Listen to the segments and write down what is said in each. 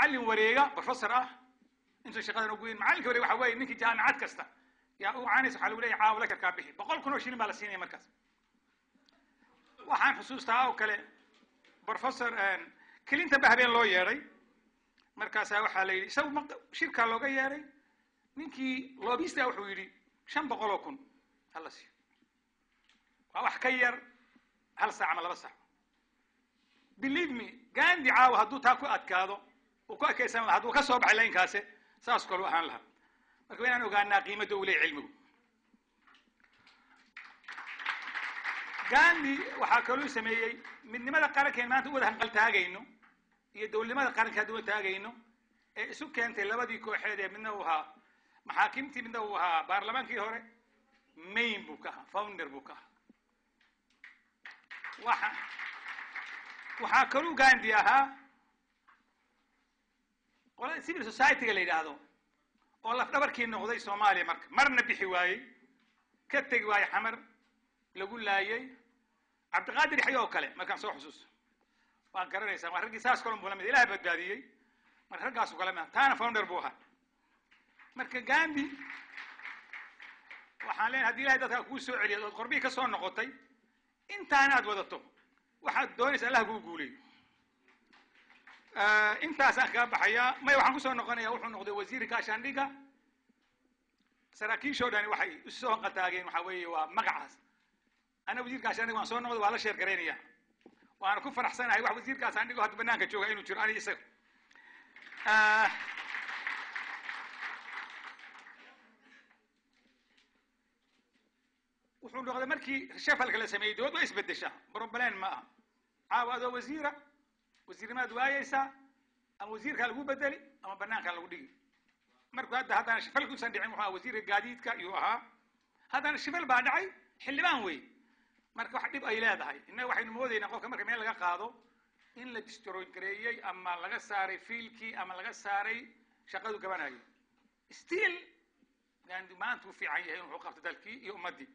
Macallin wareega, professor ah, intuu shaqadan ugu weyn macallinka wareega waxa weeye ninkii jaamicad kasta yaa u caanaysa. Waxaa lagu leeyahay caawa lecture-kaa bixi, 100,000 oo shilin baa la siinaya. Markaas waxaan xusuustaa oo kale Professor Clinton ba habeen loo yeedhay. Markaasaa waxaa la yidhi, isagu shirkaa looga yeedhay, ninkii lobbyist-a wuxuu yidhi 500,000 hala siiyo. Waa wax ka yar hal saac ama 2 saac. Believe me, Gandhi caawa hadduu taa ku adkaado, uu ku adkaysan lahaa, hadduu ka soo baxay laynkaase, saas kalu ahaan lahaa. Marka waa inaan ogaanaa qiimadda uu leeyahy cilmigu. Gandhi waxaa kaluu sameeyey midnimada qarankeen maanta u wada hanqaltaagayno iyo dowladnimada qaranka hadda wada taagayno ee isu keentay labadii kooxeed ee midna uu ahaa maxaakimtii, midna uu ahaa baarlamaankii hore. Main buu ka ahaa, founder buu ka ahaa. Waxaa kaluu Gandhi ahaa qolada civil society-ga la yidhaahdo oo lafdhabarkii noqday Soomaaliya. Marka marna bixi waayey, ka tegi waayey Xamar, lagu laayey Cabdiqaadir Yaxya oo kale. Markaan soo xusuusto, waan garanaysaa, waa raggii saas kalon buu la mid Ilaah badbaadiyey. Marka raggaasu kala mid taana founder buu ahaa. Marka Gandhi waxaan leenahay, hadii Ilahay dadkaa kuu soo celiyay ood qorbihii ka soo noqotay, intaana aad wadato, waxaad doonaysa Allah kuu guuleeyo. Intaasaan kaga baxayaa. Maya, waxaan kusoo noqonaya, wuxuu noqday wasiirka gaashaandhigga. Saraakiishoo dhani waxay usoo qataageen waxaa weeye waa magacaas. Ana wasiir gaashaandhig waan soo noqday, waa la share garaynaya, waana ku faraxsanahay wax wasiir gaashaandhig oo hadda banaanka jooga inuu jiro ani isaga. Wuxuu noqday markii reshuffle-ka la sameeyey, dowlad waa isbedeshaa, problem ma aha. Caawa adoo wasiira wasiirnimaad waayeysaa, ama wasiirkaa lagu bedeli ama banaankaa lagu dhigi. Markuu hadda haddana reshuffle-ka usan dhicin, wuxuu ahaa wasiirka gaadiidka yuu ahaa. Haddana reshuffle baa dhacay, xildhibaan wey. Marka wax dhib ay leedahay, innaga waxaynu moodaynaa qofka marka meel laga qaado in la destroy gareeyey ama laga saaray field-kii ama laga saaray shaqadu gabanayo. Still Gandhi maanta uu fiican yahay, wuxuu qabtay dalkii iyo ummaddii,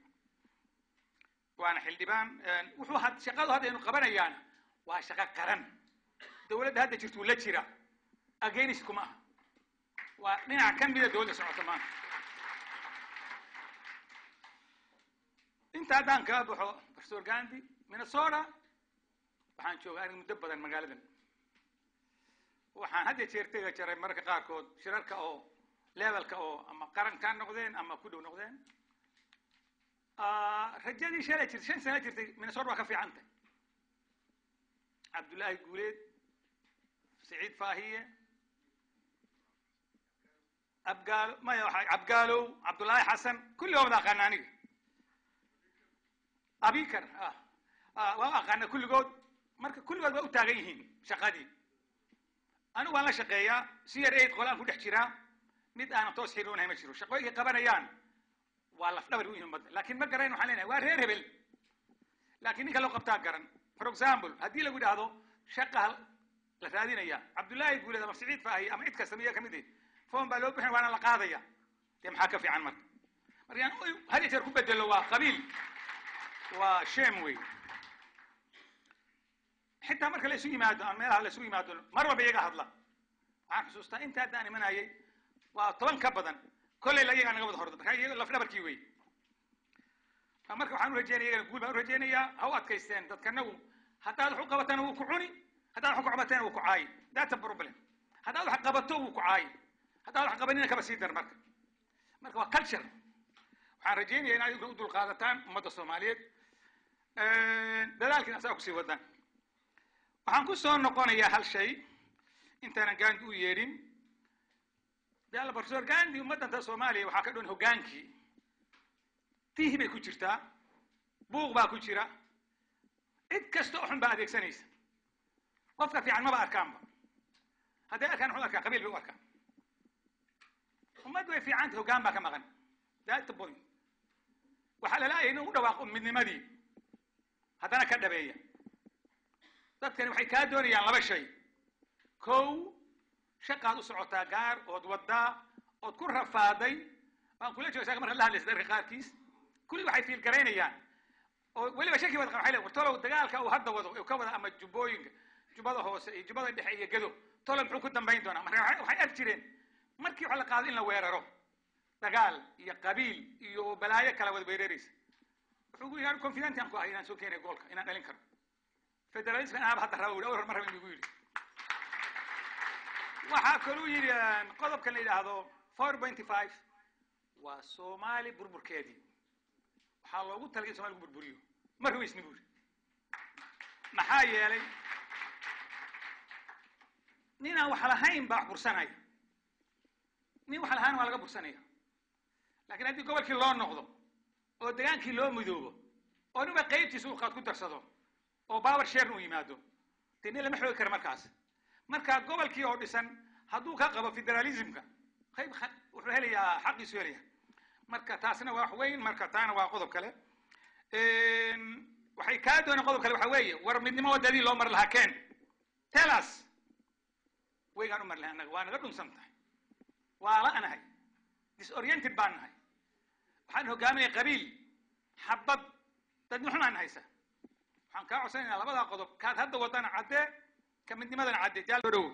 waana xildhibaan. Wuxuu had shaqadu hadda aynu qabanayaana waa shaqo qaran. Dowladda hadda jirtuu la jira, against kuma aha, waa dhinac ka mida dowladda socota maanta. Inta haddaan kaga baxo Professor Gandhi, Minnesota waxaan joogaa aniga muddo badan. Magaaladan waxaan had iyo jeer tega jaray mararka qaarkood shirarka oo level-ka oo ama qarankaa noqdeen ama ku dhow noqdeen. Rajadii shalay jirtay, 5 sano jirtay, Minnesota waa ka fiican tahay. Cabdullaahi Guuleed, Siciid Faahiye, Abgaalo, maya, waxa Abgaalow, Cabdullaahi Xasan, kulli waa wada aqaana aniga. Abikar waa aqaana kulligood. Marka kulligood waa u taagan yihiin shaqadii. Anigu waan la shaqeeyaa CR8, qolaan ku dhex jiraa, mid aanan toos xiriirnahay ma jiro. Shaqooyinkay qabanayaan waa lafdhabar u yihiin ummadda, laakiin ma garayn. Waxaan leenahay waa reer hebel, laakiin ninka loo qabtaa garan. For example, haddii lagu idhaahdo shaqa la raadinaya, Cabdullaahi Guuleed ama Siciid Faahiye ama cid kasta miya kamid ihi, form baa loo bixin, waana la qaadaya. Dee maxaa ka fiican? Marka yaan had iyo jeer ku bedelo waa qabiil, waa shame wey. Xitaa marka la isu yimaado ama meelaha la isu yimaado, mar walba iyaga hadla. Waxaan xusuustaa inta haddaan imanayay waa 10 ka badan, kolley la iyagaa naga wada horda. Marka iyaga lafdhabarkii wey. Marka waxaan u rajeynaya iyagana guul baan u rajeynayaa. Ha u adkaysteen dadkanagu. Haddaad wax u qabatana wuu ku cuni, haddaad wax ku qabatana wuu ku caayi. That's a problem. Haddaad wax qabato wuu ku caayi, haddaad wax qabanina kaba sii dar. Marka waa culture. Waxaan rajeynaya in adinkuna u dulqaadataan ummadda Soomaaliyeed, dadaalkiina asaa kusii wadaan. Waxaan ku soo noqonayaa hal shay intaanan Gandhi u yeedhin. De alla, Professor Gandhi, ummaddanta Soomaaliya waxaa ka dhan hoggaankii tihi bay ku jirtaa, buuq baa ku jira, cid kasta oo xun baa adeegsanaysa. Qofka fiican maba arkaanba. Hadday arkaan, wuxuu arkaa qabiil bay u arkaan. Ummaddu way fiicanta, hoggaan baa ka maqan. That's the point. Waxaa la laayay inuu u dhawaaqo midnimadii, haddana ka dhabeeya. Dadkani waxay kaa doonayaan laba shay. Kow, shaqaad u socotaa gaar ood waddaa ood ku rafaaday. Waan kula jooga markaad la hadlaysa dadka qaarkiis, kulli waxay feel garaynayaan oo weliba shaki wad waxay leeyihin, tolow dagaalka uu hadda wado, uu ka wada ama Jubbooyinka, Jubbada Hoose iyo Jubbada Dhexe iyo Gado. Tolo muxuu ku dambayn doonaa? Marka waxay arki jireen markii waxa la qaado in la weeraro, dagaal iyo qabiil iyo balaayo kala wada weeraraysa. Wuxuu ku yidhi, "Confident aan ku ahay inaan soo keenay goolka, inaan dhalin karo federalism. Anaaba hadda raba," awal hor ma rabin, igu yidhi. Waxaa kaluu yidhi, qodobkan la yidhaahdo 4.5 waa Soomaali burburkeedii, waxaa loogu talagay in Somali lagu burburiyo. Ma rumaysni, buu yidhi. Maxaa yeelay, ninaan wax lahayn baa wax bursanaya, nin wax lahaan waa laga bursanaya. Lakin haddii gobolkii loo noqdo oo degaankii loo midoobo oo ninba qaybtiisa uu qaad ku darsado oo power share uu yimaado, dee nin lama xoogi kara markaas. Marka gobolkii oo dhisan hadduu ka qabo federalismka qayb, wuxuu helayaa xaqiisu helaya. Marka taasna waa wax weyn. Marka taana waa qodob kale. Waxay kaa dooneen qodob kale, waxa weeye, war midnimo wadadii loo mari lahaa keen, telas weygaan u mari lahay. Annaga waa naga dhunsan tahay, waa la-nahay, disoriented baan nahay, waxaan hogaaminaya qabiil, xabad, dadni xumaan haysa. Waxaan kaa codsanaynaa labadaa qodob kaad hadda wadana caddee, ka midnimadana caddee. Jaal dhow.